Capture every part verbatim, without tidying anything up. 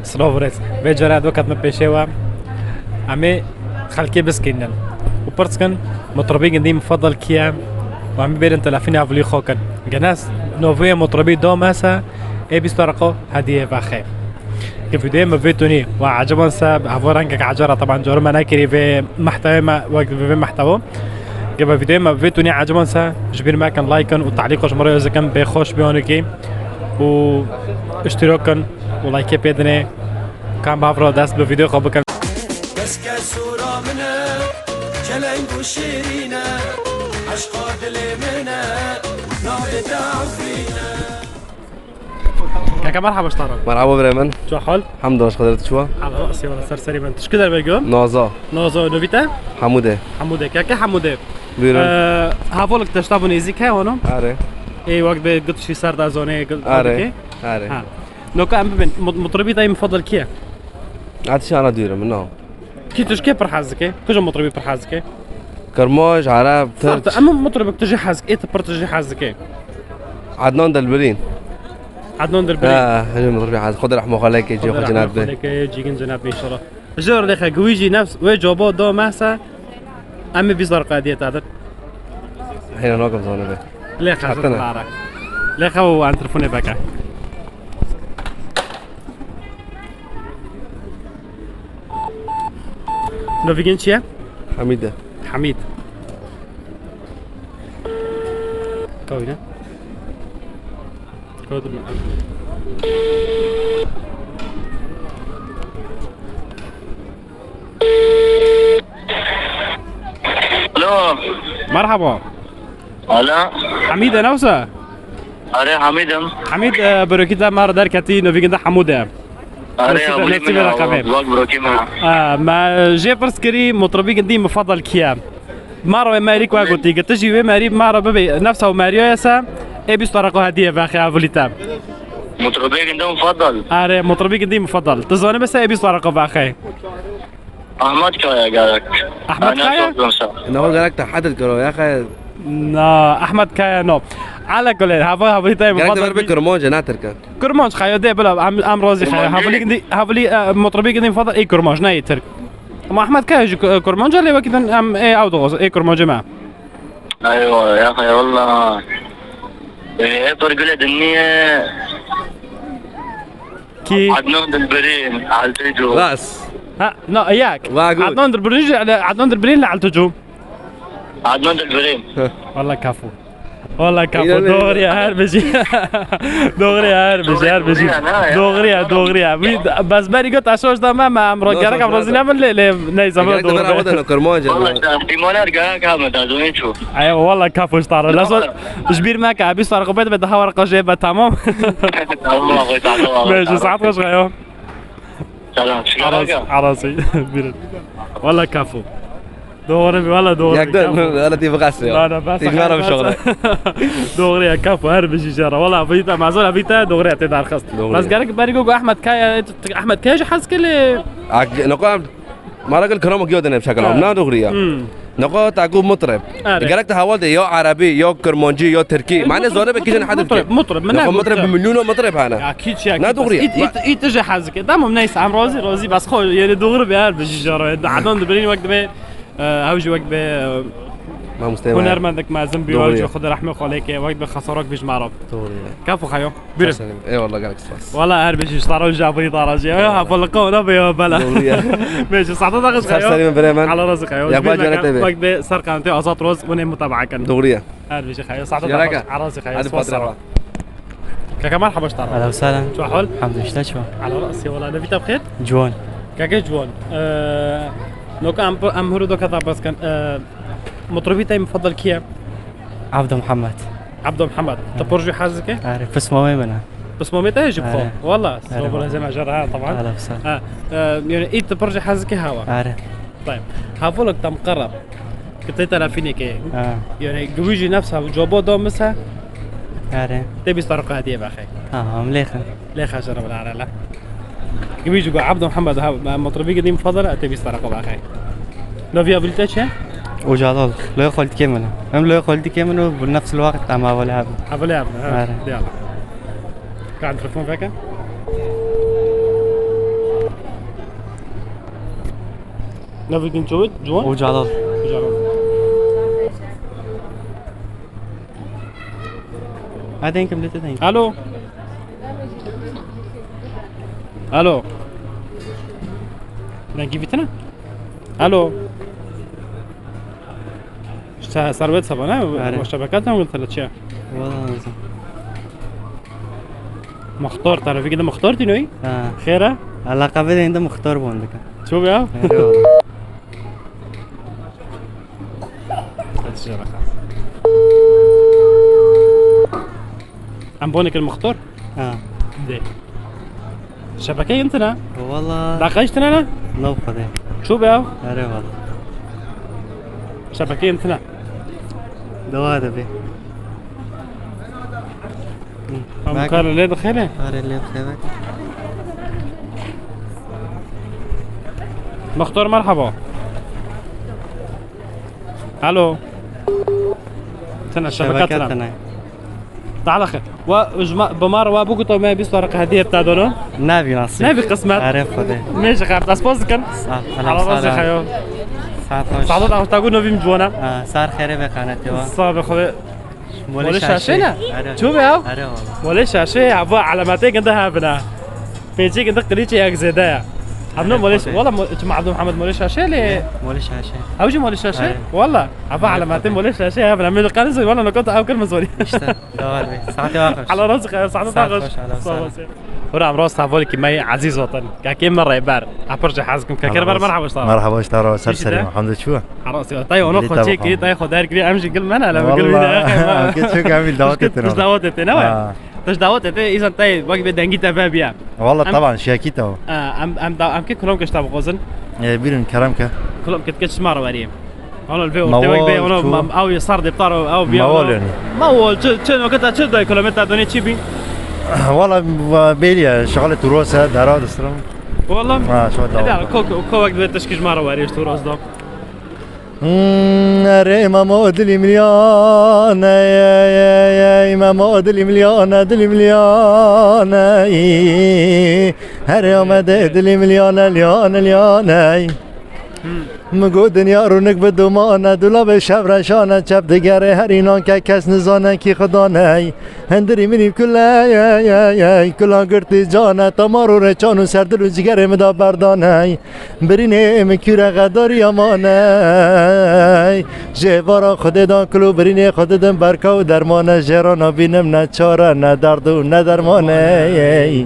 Silav û rêz. Vê cara do ketme pêşê we. Em ê xelkê biskînin û pirs kin, mitrobî gindî mifedel kî ye? Û em ê bêrin telefînê hevalî xwe kin. Gene novê mitrobî do mese, ê bîst dereqo hediyê vexê. Ke vîdeoyê me vê tunî we eciban se, hevo rengek ecara, teban caro me nekirî vê mehtewê me, wek vê mehtewo. Ke vê vîdeoyê me vê tunî eciban se, ji bîr mekin, like kin û talîqo ji me re zikin, bê xweş biyanî kî û iştîrak kin û likeê pê dinê. Kan bi hev re dest bi vîdeoyê xwe bikin. Keske sura min e, çeleng û şêrîn e, eşqa dilê min e, navê te Efrîn e. Kaka, merhaba ji te re. Merhaba birê min. Çi hal? Hemd baş, Xwedê tu çi wa? Ala rasi wala ser serî min. Tu ji ku derê gom? Naza. Naza, navê te? Hemûdê. Hemûdê. Kaka Hemûdê. Buyurun. Ee, hevalek te ji te bo nêzîk heye, wano? Are. Ê, wek bê gotişî ser de zonê gil-, Are. Dikê? Are. Ha. Noka em bibin, mut-, mutribî te yê mufadil kî ye? Atişana duyurum, no. Kî tu ji kê pir hez dike? Kujê mutribî pir hez dike? Kirmanc, Ereb, Tirk. Em mutribî tu jî hez dike, ê tu pir tu jî hez dike? Adnan Dilbirîn. Adnan Dilbirîn. Ha, hejî mutribî hez. Xwedê rehma xwe lê ke, cî xwe cennet be. Xwedê rehma xwe lê ke, cîgin cennet be înşallah. Jor lê xe, guwî jî nefs wê cobo do mese, em ê bîst dereqe hediye te din. Heyna nakim zane be. Lê xe, Hakkını. Lê xe û an telefonê beke. Navîgin çi ye? Hamîd e. Hamîd. Kawî ne? Kawî ne? Alo. Merhaba. Alo. Hamîd e, ne wisa? Are, Hamîd im. Hamîd, e, birokî te me re derketî, navîgin de Hemûd e. Are, Nasîb, Abûlî nasîb min e, e, laqebê. Wak birokî min e. E, me jê pirs kirî, mutribî gindî mufadal kî ye? Ma re wê merî ku gotî, gi tu jî wê merî ma re bibê, nefsa û meriya ye se, ê bîst dereqo hediye vexê evulî te. Mutribê gindî mufadal? Are, mutribî gindî mufadal. Tu zanî bes ê bîst dereqo vexê. Ahmet Kaya gerek. Ahmet Kaya? Nawe gerek te hedil kiro, ya xe. Na, Ahmet Kaya no. Ala kulê, hava, hava te gerek te mufadal ver bi Kurmanc, ne Tirk e. Kurmanc xeyo de, bila, em, em razî xeyo. Kurmanc. Havulî gindî, havulî, e, mutribî gindî mufadal ê Kurmanc, ne ê Tirk. Ama Ahmet Kaya jî, e, Kurmanc e, lê wekî din em ê ew dixwazin, ê Kurmancê me. Eywa, ya xeyo, walla. E, e, Pirgulê dinniye. Kî? Adnan Dilbirîn, Eltîcû. Bas. Ha, no, yak. Vagu. Adnan Dilbirîn jî, Adnan Dilbirîn li Eltîcû. Adnan Dilbirîn. Walla kafo. Walla kafo. Doğru ya, her bijî. Doğru ya, her bijî, her bijî. Doğru ya, doğru ya. Bes berî got aşoş da me, me em gerek em razî nebin lê, lê neyse, doğru. Gerek de beraber de Kurmanc. Walla, ihtimaller gerek ha, me da zonê çû. Ay, walla kafo ji te re. Lazo, ji bîr meke, bîst dereqe be, daha warqa jê be, tamam. Tamam, tamam. Meclis, saet xweş, xeyo. Selam, sigara. Arasî, bîrin. Walla kafo. Doğru bi, walla doğru. Yak dön, walla tî bixas ya. Na, na, bas, bas. Doğru ya, kafo, her bijî jara. Walla, vîta, mazor vîta, doğru ya, te derxist. Doğru. Bas gerek berî go Ahmet Kaya, Ahmet Kaya jî hez kele. Ak, ne koyam. Mara gel kiramok yo dene bişakil. Ha. Na doğru ya. Hmm. Nako taku mutrib. Are. Gerek te heval de ya Erebî, ya Kurmancî, ya Tirkî. Mane zane be kîjan hedef. Mutrib, mutrib, min ne mutrib, bi milyona mutrib hane. Ya kî çi ya. Ne doğru ya. Ît, ît, ît ji hezike. Tamam, neyse, em razî, razî, bas xo, yani doğru be her bijî jara. Adnan Dilbirîn wek dibe, e, ew jî wek be, e, Mamoste me. Hunermendek mezin bî, Xwedê rehmê xwe lê ke, wek be xesarak bî ji me re. Doğru ya. Kafo xeyo. Buyurun. Eyvallah, gerek spas. Walla her bijî ji te re û ji Avrî te re jî. Ya, hevalika ona be ya bela. Doğru ya. Meclis, saeta te xweş. Ser serî min birê min. Ala razî xeyo. Yakba canê te be. Wek be ser qanatê Azad Roz, wene mutabaa kin. Doğru ya. Her bijî xeyo. Saeta te xweş. Ala razî xeyo. Hadi spas. Kaka, merhaba ji te re. Ahlen sehlen. Çi hal? Elhamdulillah, çi? Ala rasi, walla, navê te bi xêr? Ciwan. Kaka Ciwan. Ee, noka em, em huru do kata bas kin. Ee, mutribî te mufadal kî ye? Abdulmuhammed. Abdulmuhammed. Tu pir jî hez dike? Are, pismamê min e. Pismamê te jî bixwe? Are. Walla, are, sağ ol, walla. Zema jara, ha, taban. Ala sehlen. Ha, e, yani, ît tu pir jî hez dike hewa? Are. Tayeb. Hevalek te miqereb. Ki tê telefînê ke. Ha. Yani, guwî jî nefsa, cobo do mise. Are. Tê bîst dereqe hediye vexê. Ha, em lêxin. Lê xeşere bila arela. Gibi ji go Abdulmuhammed ha, mutribî gidî mufadal, tê bîst dereqe vexê. Navê hevalî te çi ye? Ocalan. Loyê xweltikê min e. Em loyê xweltikê min û bi nefs el-waqt em hevalê hev in. Hevalê hev in, ha. Are. Diyala. Kan telefon veke? Have you been to it, John? Ocalan. Ocalan. I think I'm little thing. Alo. Alo. Dengî bitine? Alo. Serwet seba ne? Are. Şebeke tam giltele çiye? Wala nazım. Muxtar, tarafî gide muxtar tînoyî? Ha. Xêr e? Alaqa bide inde muxtar bondika. Çû ya? Are wala. Em bonekir muxtar? Ha. De. Şebeke yin tine? Wala. Daqayış tine ne? Nav xwede. Çû be ew? Are wala. Şebeke yin tine? Dewa de be. Em kar lê dixêne? Are lê dixêne. Muxtar merhaba. Alo. Tine şebeke tine. Şebeke tine. Teala xêr. Wa, ji ma, bi ma re wa bigota me bîst wariqe hediyê bita dono. Nebî nasîb. Nebî qismet. Erê Xwedê. Mêje xêr. Destpoz dikin. Sağ ol. Ala razî xeyo. Saet xweş. Saet xweş. Tagu novîm ciwana. Ha, sar xêrê be qanetê wa. Sağ be Xwedê. Molê Şaşê ne? Erê. Çû be ya? Erê wala. Molê Şaşê ya, bu alametê ginde hebine. Pêçê ginde qilîçê yek zêde ya. Hem no Molê Şaşê. Wala, tu Abdul Muhammed Molê Şaşê lê. Molê Şaşê. Ew jî Molê Şaşê? Erê. Wala. Ava alametê Molê Şaşê hebine. Min qanî zor, wala nokta ew kir min zorî. İşte. Devam be. Saetê wa xweş. Ala razî xeyo, saetê wa xweş. Sağ ol. Hura em rast hevalekî me yê ezîz watan. Kakê me Rêber. Em pir jê hez dikim. Kakê Rêber merhaba ji te re. Merhaba ji te re, ser serî me. Hemdê çû? Her rastî. Tay ono xwe çê kirî, tay xwe der kirî, em jî gil me ne, em gil wî ne. Em kê çûk em vî dawetê tê. Dawetê tê ne we? Dawetê tê, îsan tay wek bê dengî te vebiye. Wala taban, şiyakî te. Em, em, em ke kulom ke ji te bixwazin. Bîrin, kerem ke. Kulom ke dike çima re werî. Hala li vê ortê wek bê, wana ew yê sar dê bi te re, ew biya. Mawal yani. Mawal, çi, çi noketa, çi dayê kilometre donê çi bî? Wala, bêriye, şixalê Turos e, dera distirim. Wala? Ha, şixal dera. Ko, ko, ko wek divê tişkî ji me re werê ji Turos da. Hmm, erê mamo dilî milyan, ey, ey, ey, ey, mamo dilî milyan, dilî milyan, ey. Herê Amedê dilî milyan, e, lyan, e, lyan, ey. Min got dinya rûnik bi duman e, dulabê şevreşan e, çep digerê her înan ke kes nizane kî Xudan e. Hindirî min î kul e, ey, ey, ey, kula girtî can e, tamar û rêçan û ser dil û cigerê min da berdan e. Birînê min kûre xedariya man e. Ji êvara Xwedê da kul û birînê xwe didim berka û derman e, jêra nabînim ne çare, ne derd û ne derman e.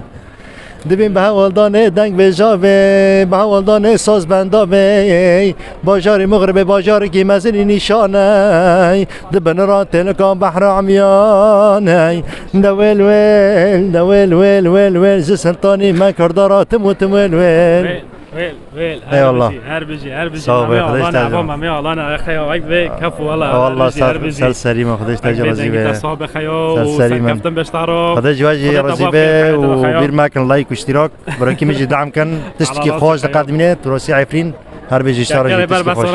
Dibîn bi hewaldanê deng vêja bê, bi hewaldanê saz benda bê. Bajarê Muxribê bajarekî mezinî nîşan e. Di binira têlikan behra emiyan e. De wêl wêl, de wêl wêl, wêl wêl, ji Sintanî me Kurdara tim û tim wêl wêl. Wêl, wêl, wêl. Eyvallah. Her bijî, her bijî, her bijî. Sağ ol, Xwedê ji te razî. Mamê Alana, xeya wek vê kef û wela. Wallah, ser serî me, Xwedê ji te jî razî be. Sağ be xeyo. Ser serî me. Keftin beştaro. Xwedê ji we jî razî be û bîr mekin like û iştirak. Birakî min jî dam kin. Tiştekî xweş diqedimîne, Turosî Efrîn. Her bijî şara jî tiştekî xweş.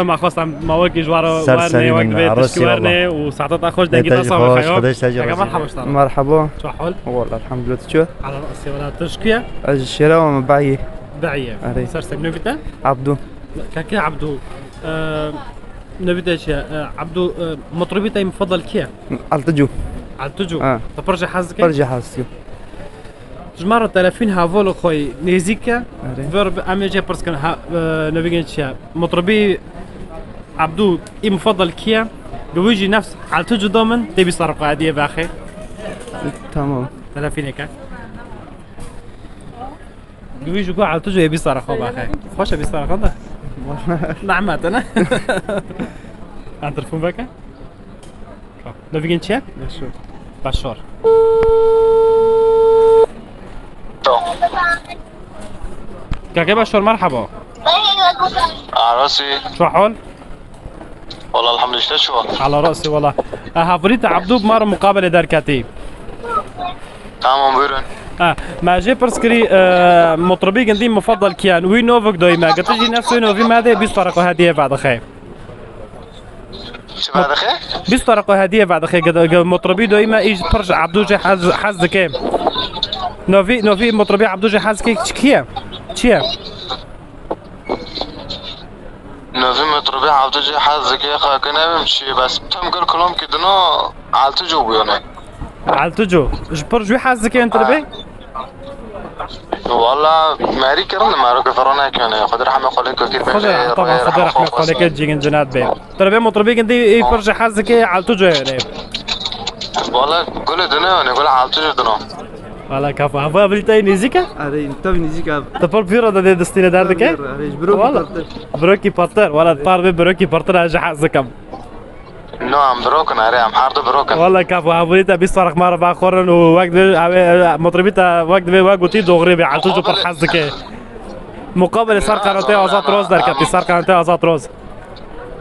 Ser serî me. Wek divê tiştekî werne û saeta te xweş, dengî te sağ be xeyo. Xwedê ji te jî razî be. Merhaba. Merhaba. Çi hol? Wala elhamdülillah, tu çi? Ala ra'sê wala, tu ji ku ye? Ez ji Şêrewa me, Beyê. Beyê. Erê. Ser serî, navê te? Abdû. Keke Abdû. Navê te çi ye? Abdû, mutribî te yê mufeddel kî ye? Elticû. Elticû. Ha. Te pir jê hez dike? Pir jê hez dikim. Ji me re telefîn hevalê xwe yê nêzîk ke. Erê. Ver bi, em ê jê pirs kin, ha, navê gên çi ye? Mutribî Abdû yê mufeddel kî ye? Gi wî jî nefs Elticû da min, tê bîst wariqe hediyê vexê. Tamam. Telefînê ke. Gi wî jî got Elticû yê bîst wariqe vexê. Xweş e bîst wariqe da. Nehmet e ne? Em telefon veke. Navê gên çi ye? Beşor. Beşor. Kake Beşor, merhaba. Arasî. Çi hol? Wala elhamdülillah, çi hol? Ala ra'sî wala. E, hevalî te Abdû bi me re muqabelê derketî. Tamam, buyurun. E, me jê pirs kirî, e, mutribî gindî mufeddel kî ye? Wî novik doyî me. Giti jî nefs wê novî me dê bîst wariqe hediyê vedixe. Çi vedixe? Bîst wariqe hediyê vedixe. Gi, gi mutribî doyî me îj pir ji Abdû jê hez, hez dike. Novî, novî mutribî Abdû jê hez dike, çi kî ye? Çi ye? Nevî mitrobî hevdu cî hez dike, xakin evim çi, bes tam gel kulom ki dino altu cî bûyone. Altu cî. Ji pir jû hez dike mitrobî? Wala merî kirin, mero ke ferro nekene. Xwedê rehme xwe lê kir. Xwedê, taban, Xwedê rehme xwe lê kir, cîgin cennet be. Mitrobî, mitrobî gindî ê pir jî hez dike altu cî yone. Wala gule dine yone, gule altu cî dino. Wala kafo. Hava avilî te nêzîk e? Erê, tabii nêzîk e. Te pir pîra de dê distîne derdike? Erê, ji birokî pirtir. Birokî pirtir. Wala tar be birokî pirtir ez jî hez dikim. No, em birok in, erê, em her du birok in. Wala kafo, hevûrî te bîst ferq me re vexwerin û wek divê, ew ê, mitrobî te wek divê wek gotî doxrî bê, Eltûj û pir hez dike. Muqabilê ser qenatê Azad Roz derketî, ser qenatê Azad Roz.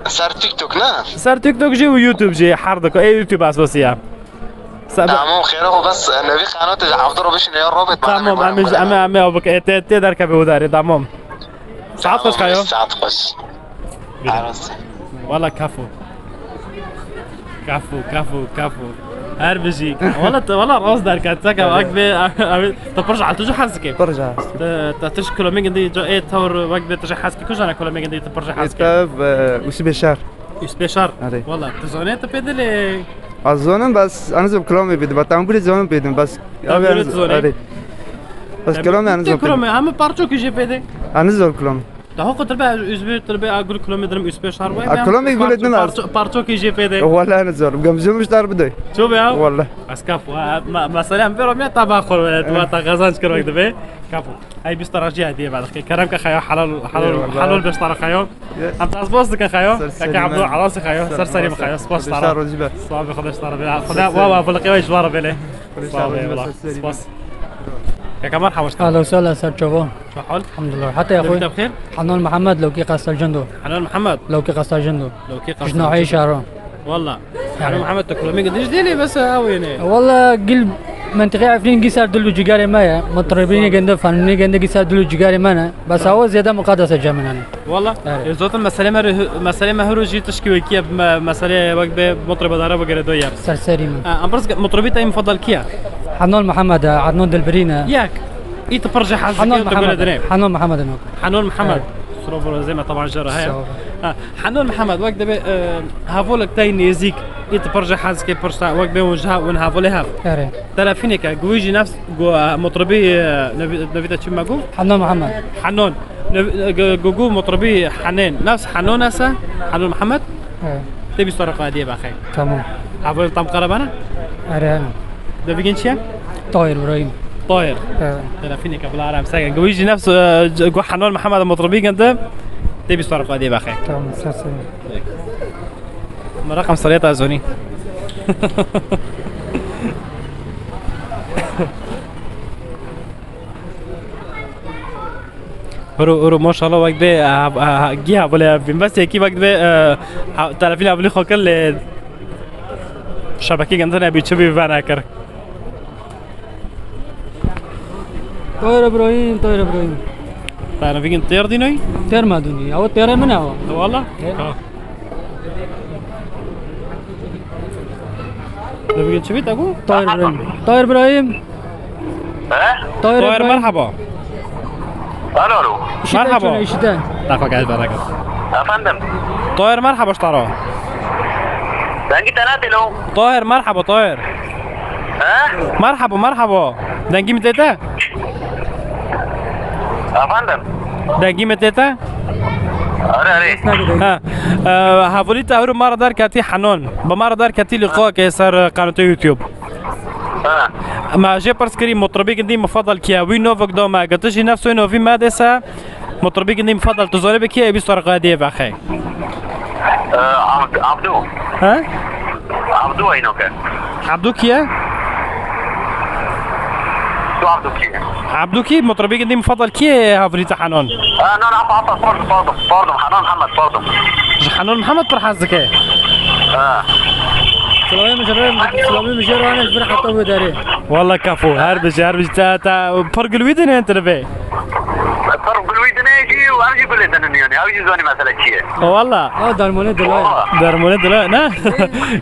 Ser TikTok ne? Ser TikTok jî û YouTube jî, her du, ê YouTube esasî ye. Tamam, xêr o, bes, e, nevî qenatê ji hevdu ro bişîne ya robêt. Tamam, em ê, em ê, em ê ew bike, ê tê, tê derkeve û derê, tamam. Saet xweş xeyo. Saet xweş. Wala kafo. Kafo, kafo, kafo. Her bijî. Wala te, wala rast derket. Te ke wek bê, tu pir ji Eltûj hez dikî. Pir ji hez. Te, te tişt kulomê gindî, ca ê tewr wek bê tu jî hez dikî. Ku jana kulomê gindî tu pir jî hez dikî. Ê tev, e, Ûsbê Şer. Ûsbê Şer. Erê. Wala, tu zanê tu pê dilê. Ez zonim, bes ez nizom kulomê bêdim. Bes tembûrê zonim bêdim, bes. Tembûrê tu zonî? Erê. Bes kulomê ez nizom bêdim. Kulomê, hemî parçokî jê pê de. Ez nizom kulomê. Daha ku tu be, Ûsbê, tu be, a gul kulomê dinim Ûsbê Şer vay. A kulomê gul dinim. Parço-, parçokî jê pê de. Wala nizom. Gem jê miştar bide. Ço be ya? Wala. Ez kaf, ma, mesele em vê ro miya ta ba xor wele, tu ta qazanç kir wek dibe. Kafo. Ey bîst tara jî hediye ver. Kerem ke xeyo, helal, helal, helal beş tara xeyo. Em te spas dikin xeyo. Keke Abdul Alas xeyo. Ser serî min xeyo. Spas tara. Xwedê şer rojî be. Sağ ol, Xwedê şer be. Xwedê wa wa bulqê wa ji wa re bele. Sağ ol, eyvallah. Spas. Keke merhaba. Ahlen ve sehlen, ser çava. Ço hal? Elhamdülillah. Hatta ya xwe. Te bixêr? Hanon Muhammed, lewkî Qestelcendo. Hanon Muhammed? Lewkî Qestelcendo. Lewkî Qestelcendo. Ji nahiyê Şehran. Wala. Hanon Muhammed, tu kulomê gindî ji dêlê bes ew êne. Wala gil mentiqê Efrîn gî ser dil û cigarê me ye. Mitrobînê ginde, fanonê ginde gî ser dil û cigarê me ne. Bes awa zêde muqedes e cem min. Wala. Evet. E, zaten meselê me re, meselê me hero jî tişkî wekî ye, me, meselê wek bê mitrobedara bigire do ye. Ser serî min. E, em pirs ke mitrobî te yê mufadal kî ye? Hanon Muhammed e, Adnan Dilbirî ne. Yek. Î tu pir jî hez dikî, tu gule dinê. Hanon Muhammed e. Hanon Muhammed. Evet. Suro biro zê me taban jê re heye. Sağ ol. Ha, Hanon Muhammed, wek dibê, e, hevolek te yê nêzîk, î tu pir jî hez dikî, pir jî wek bê hûn ji ha-, hûn hevolê hev. Erê. Telefîneke, gu wî jî nefs, gu, e, mitrobî, e, nevî-, nevî te çi me gu? Hanon Muhammed. Hanon. Nev-, e, gu, gu, gu mitrobî Hanên. Nefs Hanon ese, Hanon Muhammed. Evet. Tê bîst were qadiyê baxê. Tamam. Hevolê tam qerebana? Erê, hene. Devîgin çi ye? Tahir Ibrahim. Tahir. Evet. Telefîneke bila ara em segen. Gu wî jî nefs, e, gu Hanon Muhammed mitrobî ginde. Tê bîst were qadiyê baxê. Tamam, ser serî. Meraqem seriyeta zonî. Huru, huru, maşallah, wek dê, e, e, gî hevalê ev bin. Bes yekî wek dê, e, ha-, telefîn hevalî xwe kir lê şebekê gindin nebî, çi bî venekir. Tahir Ibrahim, Tahir Ibrahim. Tahir Ibrahim, têr dînoy? Têr me dûnî. Ew têrê min e o. Wala? He. Ha. Devî çi bî te ku? Tahir Ibrahim. Tahir Ibrahim. He? Tahir Tahir, Ibrahim. Merhaba. Alo, alo. Işite. Merhaba. Şöyle işite. Dafa gel bana gel. Efendim? Tahir, merhaba, ştaro. Dengî te nate lo. Tahir, merhaba, Tahir. He? Merhaba, merhaba. Dengî min tê te? Efendim? Dengî min tê te? Are, are. Ha. E, hevalî te hewro me re derketî Henon. Bi me re derketî lîqakê ser, e, qenatê YouTube. Ha. Me jê pirs kirî, mutribî gindî mufadal kî ye? Wî novik da me. Gotî jî nefs wê novî me dê se. Mutribî gindî mufadal tu zanî bi kî ye? Bîst were qadiyê vexê. E, Abd-, Abdû. He? Abdû eyno ke. Abdû kî ye? Tu Abdû kî ye? Abdû kî? Mutribî gindî mufadal kî ye, hevalî te Henon? E, no, no, apa, apa, pardon, pardon, pardon, Henon Hemed, pardon. Ji Henon Mihemed pir hez dike. Ha. Silavê min ji re, silavê min jê re ane ji vir heta wê derê. Wala kafo, her bijî, her bijî. Te, te pir gul wî dine tu li vê? Pir gul wî dine jî û ev jî gulê dinin yani. Ew jî zanî mesele çi ye. Wala. Ha, dermanê dila ye. Wala. Dermanê dila ye, ne?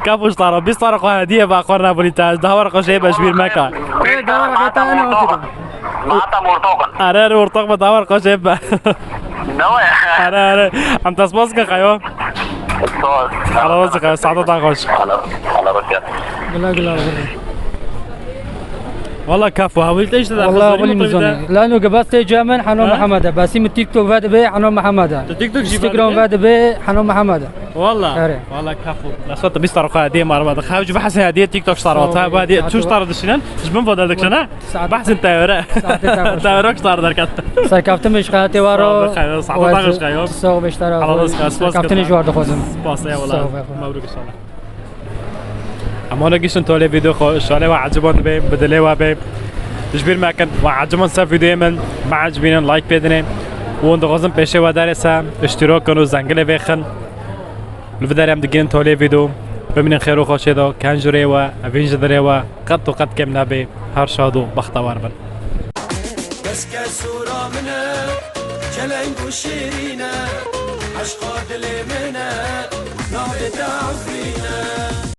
Kafo ji te re, bîst were xwe hediye be, xwe re nebûnî te. Deh were xwe jê be, ji bîr meke. Ê, deh were xwe te ne. Ma ta mortoqin. Are, are, ortaq be, deh were xwe jê be. Here, here. Em te spas dikin, xeyo. Helal olsun, xeyo. Saeta te xweş. Gila, gila, gila. Wala kafo, hewil te işte de Wala xizirî wî mutlu mizane. Lano ke bas tê cem min, Heno Ha? Mihemed e. Basî min TikTok ve dibe, Heno Mihemed e. Tu TikTok jî Instagram ve dibe? Ve dibe, Heno Mihemed e. Wala. Here. Wala kafo. Mesela tu bîst tara xwe hediye marma da. Xew ji behsê hediye TikTok star Sağ ol. Wata. Bu hediye Saat çu o- star dişînin. Ji bin voda dikişine. Saat Bahsin tewere. Saat o- Tewere star derket. Serkeftin bişkayetê waro. Sağ ol, xeyo. Saat o- Sağ ol, beştara. Helal olsun, spas Serkeftin dikin. Ji war dixwazim. Spas, eyvallah. Sağ ol, eyvallah. Mebrûk inşallah. Em hona giştin tolê vîdeo xwe, inşallah we eciban dibe, bi dilê we be. Ji bîr mekin, we eciban ser vîdeoyê min, me ecibînin, like pê dine. Û hûn dixwazin pêşê we derê se, iştîrak kin û zengilê vêxin. Li vê derê em digihînin tolê vîdeo. Bimînin xêr û xweşê de, ken ji rê we, evîn ji dilê we, qet û qet kêm nebe, her şad û bextewar bin. Keske sora min e, çeleng û şêrîn e, eşqa dilê min e.